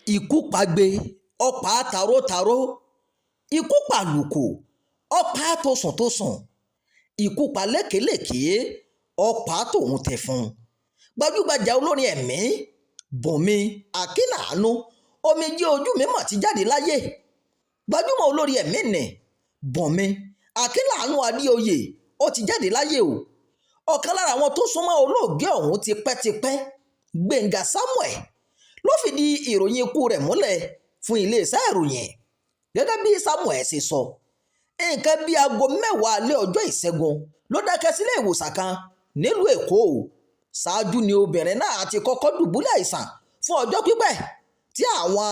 Ikú pagbe, ó pa á tarótaró, ikú pàlùkò, ó pa á tosùntosùn, ikú pa lékèélékèé, ó pa á tòun tẹfun. Gbajúgbajà olórin ẹ̀mí Bùnmi Akínàánú omijé ojú mi mà ti jáde láyé. Gbajúmọ̀ olórin ẹ̀mí nì Bùnmi Akínàánú Adéoyè ó ti jáde láyé o. Ọ̀kan lára àwọn tó súnmọ́ olóògbé ọ̀hún tipẹ́tipẹ́, Gbénga Samuel, ló fìdí ìròyìn ikú rẹ̀ múlẹ̀ fún iléeṣẹ́ ìròyìn. Gẹ́gẹ́ bí Samuel ṣe sọ, nǹkan bíi aago 10 alẹ́ ọjọ́ Ìṣẹ́gun ló dákẹ́ sílé ìwòsàn kan nílùú Èkó. Ṣáájú ni obìnrin náà ti kọ́kọ́ dùbúlẹ̀ àìsàn fún ọjọ́ pípẹ́ tí àwọn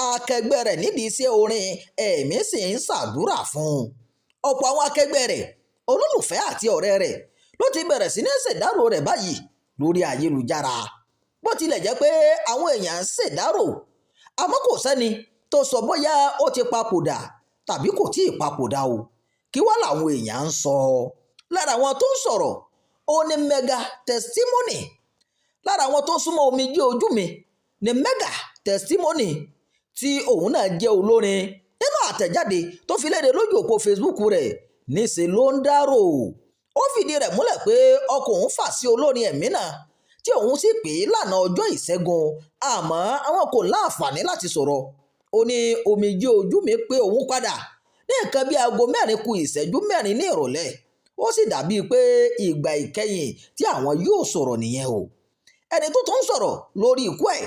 akẹgbẹ́ rẹ̀ nídìí iṣẹ́ orin ẹ̀mí sì ń ṣàdúrà fún un. Ọ̀pọ̀ àwọn akẹgbẹ́ rẹ̀, olólùfẹ́ àti ọ̀rẹ́ rẹ̀ ló ti bẹ̀rẹ̀ sí ní ṣèdárò rẹ̀ báyìí lórí ayélujára. Bó tilẹ̀ jẹ́ pé àwọn èèyàn ń ṣèdárò, àmọ́ kò sẹ́ni tó sọ bóyá ó ti papòdà tàbí kò tíì papòdà o. Kí wá làwọn èèyàn ń sọ? Lára àwọn tó ń sọ̀rọ̀, ó ní Mega Testimony. Lára àwọn tó súnmọ́ omijé ojú mi ní Mega Testimony, tí òun náà jẹ́ olórin. Nínú àtẹ̀jáde tó fi léde lójú òpó Facebook rẹ̀, níṣe ló ń dárò. Ó fìdí rẹ̀ múlẹ̀ pé ọkọ òun fà sí olórin ẹ̀mí náà tí òun sì pè é lánàá ọjọ́ Ìṣẹ́gun, àmọ́ àwọn kò láǹfààní láti sọ̀rọ̀. Ó ní omijé ojú mi pé òun padà ní nǹkan bíi aago 3:04 ní ìrọ̀lẹ́. Ó sì dàbíi pé ìgbà ìkẹyìn tí àwọn yóò sọ̀rọ̀ nìyẹn o. Ẹni tó tún ń sọ̀rọ̀ lórí ikú ẹ̀,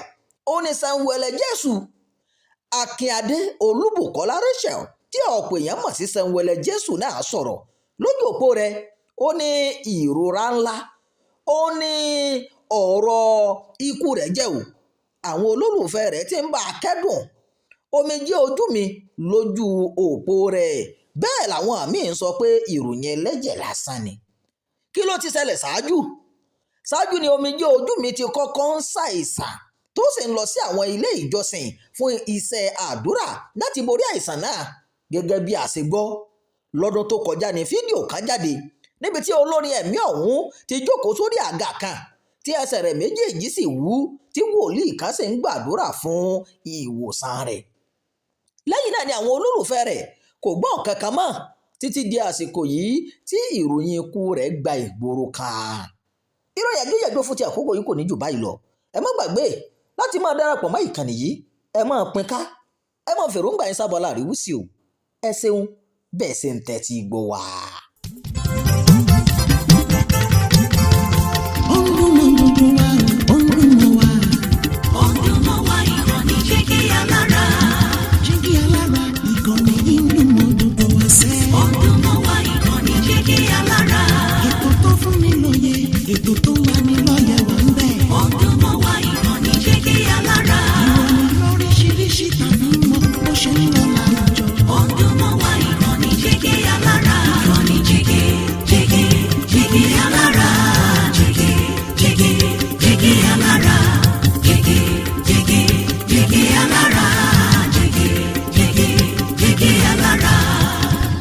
ó ní Samuel Jésù Akínadé Olúbùkọ́lá Rachel, tí ọ̀pọ̀ èèyàn mọ̀ sí Samuel Jésù náà sọ̀rọ̀ lójú òpó rẹ̀. Ó ní ìrora ńlá, ó ní ọ̀rọ̀ ikú rẹ̀ jẹ́ o. Àwọn olólùfẹ́ rẹ̀ ti ń bá a kẹ́dùn omijé ojú mi lójú òpó rẹ̀. Bẹ́ẹ̀ làwọn míín ń sọ pé ìròyìn ẹlẹ́jẹ̀ lásán ni. Kí ló ti ṣẹlẹ̀ ṣáájú? Ṣáájú ni omijé ojú mi ti kọ́kọ́ ń ṣàìsàn tó sì ń lọ sí àwọn ilé ìjọsìn fún iṣẹ́ àdúrà láti borí àìsàn náà. Gẹ́gẹ́ bí a ṣe gbọ́, lọ́dún tó kọjá ní fídíò kan jáde níbi tí olórin ẹ̀mí ọ̀hún ti jókòó sórí àga kan tí ẹsẹ̀ rẹ̀ méjèèjì sì wú, tí wòlíì kan sì ń gbàdúrà fún ìwòsàn rẹ̀. Lẹ́yìn náà ni àwọn olólùfẹ́ rẹ̀ kò gbọ́ nǹkan kan mọ́ títí di àsìkò yìí tí ìròyìn ikú rẹ̀ gba ìgboro kan. Ìròyìn àgbéyẹ̀dọ́ fún ti àkókò yìí kò ní jù báyìí lọ. Ẹ má gbàgbé láti máa darapọ̀ mọ́ ìkànnì yìí, ẹ máa pín ká, ẹ máa fèròǹgbà yín sábọ̀lá àríwísí o. Ẹ ṣeun bẹ́ẹ̀ ṣe ń tẹ́tí gbọ́ wá. Ó ń dún mọ́ gbogbo wa, ó ń dún mọ́ wa. Ó ń dún mọ́ wa, ìkànnì Jígí Alára. Jígí Alára, ìkànnì yìí ń dún mọ́ gbogbo wa sẹ́. Ó ń dún mọ́ wa, ìkànnì Jígí Alára. Ètò tó fún ni lóye, ètò tó ń lani lọ́yẹ̀ wà ń bẹ̀. Ó ń dún mọ́ wa, ìkànnì Jígí Alára. Ìròyìn lóríṣiríṣi tàbí mọ́ bó ṣe ń lọ láwùjọ. Ó ń dún mọ́ wa, ìkànnì Jígí Alára. Ìkànnì Jígí, Jígí, Jígí Alára. Jígí, Jígí, Jígí Alára. Jígí, Jígí, Jígí Alára. Jígí, Jígí, Jígí Alára.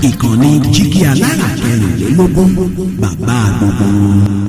Ìkànnì Jígí Alára 24, bàbá gbogbo wọn.